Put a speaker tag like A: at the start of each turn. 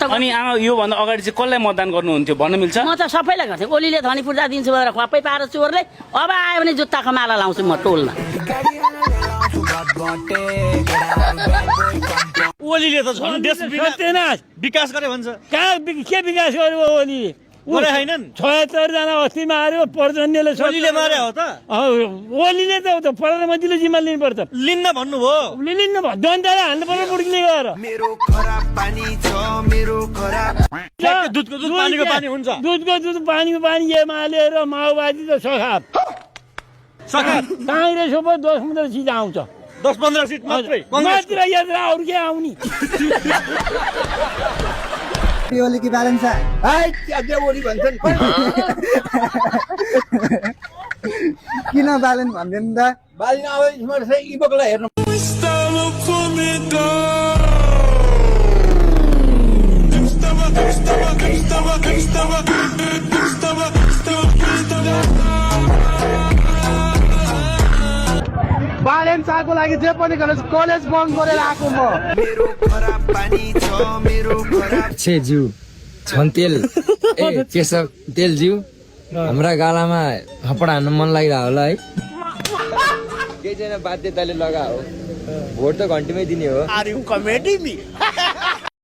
A: अनि आमा योभन्दा अगाडि चाहिँ कसलाई मतदान गर्नुहुन्थ्यो भन्न मिल्छ?
B: म त सबैलाई गर्थेँ। ओलीले धनी पूर्जा दिन्छु भनेर खप्पै पाएर चोरले अब आयो भने जुत्ताको माला लाउँछु म टोलमा।
C: ओलीले त झन् देश विकास गरे भन्छ।
D: कहाँ के विकास गर्यो ओलीले?
C: गरे हैनन्।
D: 76 जना अस्ति मार्यो पर्जन्यले।
C: ओलीले मारे हो त?
D: ओलीले त प्रधानमन्त्रीले जिम्मा लिनुपर्छ।
C: लिन्न भन्नुभयो?
D: लिन्न भयो। दन्ताले हाल्नु पर्यो बुढीले गएर।
E: मेरो खराब पानी छ मेरो खराब
C: दुधको दुध पानीको पानी हुन्छ।
D: दुधको दुध पानीको पानी एमाले र माओवादी त सखाप काङ्ग्रेस पो 10-15 सिट आउँछ।
C: 10-15 सिट मात्रै
D: मात्र यात्रा अरू के आउने?
F: ओली की ब्यालेन्स किन ब्यालेन्स भन्दैन त?
G: ब्यालेन्स आएको लागि जे पनि गरेर कलेज बन्द गरेर आएको म।
E: मेरो खराब पानी छ मेरो खराब
H: छे जिउ छन् तेल ए केशव तेल जिउ हाम्रा गालामा थप्पड हान्न मन लागिरहेको होला है। केही छैन बाध्यताले लगा हो। भोट त घन्टीमै दिने हो।
C: Are you comedy me?